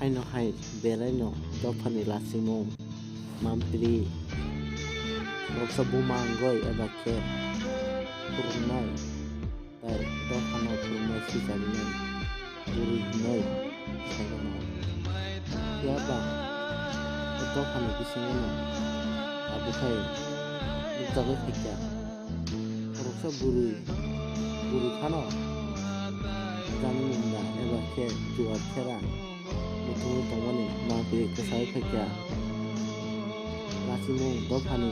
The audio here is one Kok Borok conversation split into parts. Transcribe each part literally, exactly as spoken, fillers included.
Haino hai belaino dophani lachimung, mampiri, khoroksa buma wngwi eba khe phwrwngnai tei dophano phwrwngnai swicharinai bwrwi hwnwi sai mano. Phiya ba o dophani bisingono abo khai nukjagwi phaikha. Khoroksa bwrwi, bwrwi phano jani munda eba khe juar khera muthungwi tongmani mampiri kwsaui phaikha. Lachimung dophani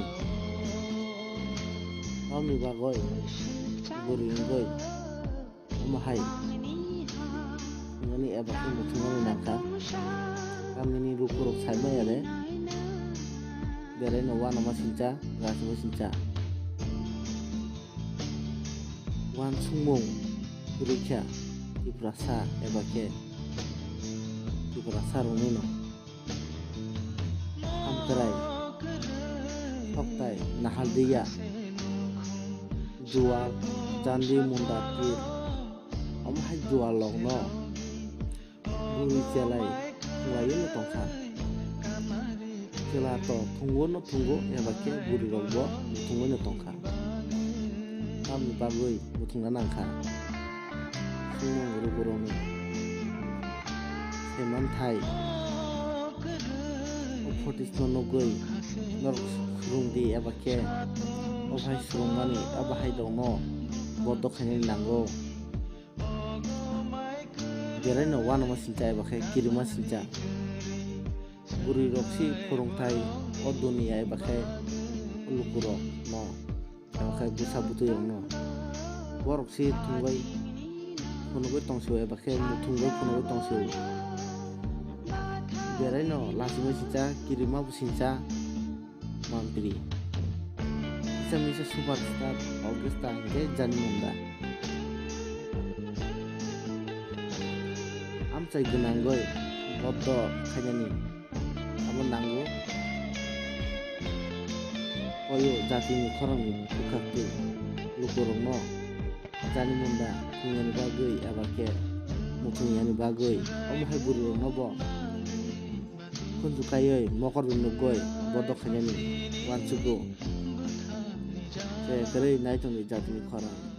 tamni bagwi bwrwi wngwi omo hai wngmani eba khe muthungmani nangkha. Tamni lukurok sai maya de, belaino uanama sincha, lachima sincha. Uansukmung rwkha Tiprasa eba khe Tiprasa roknino. Hamkrai, soktai, nahaldiya, jual, jandi, munda, tir. Omo hai jual rokno bwrwi chelai khwlaiwi no tongkha. Chwla to thungo no thungo eba khe bwrwi rok bo muthungwi no tongkha. Tamni bagwi muthungna nangkha. Sumung rwgurokni saimanthai o photisno nugwi norok swrwngdi eba khe o hai swrwngmani abo hai rokno bodo khainani nango. Belaino uanama sincha eba khe kirima sincha. Bwrwi rok si phwrwngthai o duniya eba khe lukurok no eba khe bwsa bwtwi rok no. Borok si thwngwi phunugwi tongsio eba khe muthungwi phunugwi tongsio. Belaino lachimwi sincha, kirima bo sincha. Mampiri. Kisa misa superstar orchestra hingke jani munda. Amchai gwnangwi bodo khainani abo nango. Oyo jatini khorangni bwkhaktwi lukurokno jani munda thungyani bagwi eba khe muthungyani bagwi omo hai bwrwirokno bo khunju kaiwi mokol bai nukgwi bodo khainani uansugo. Je kwrwi naitongni jatini khorang.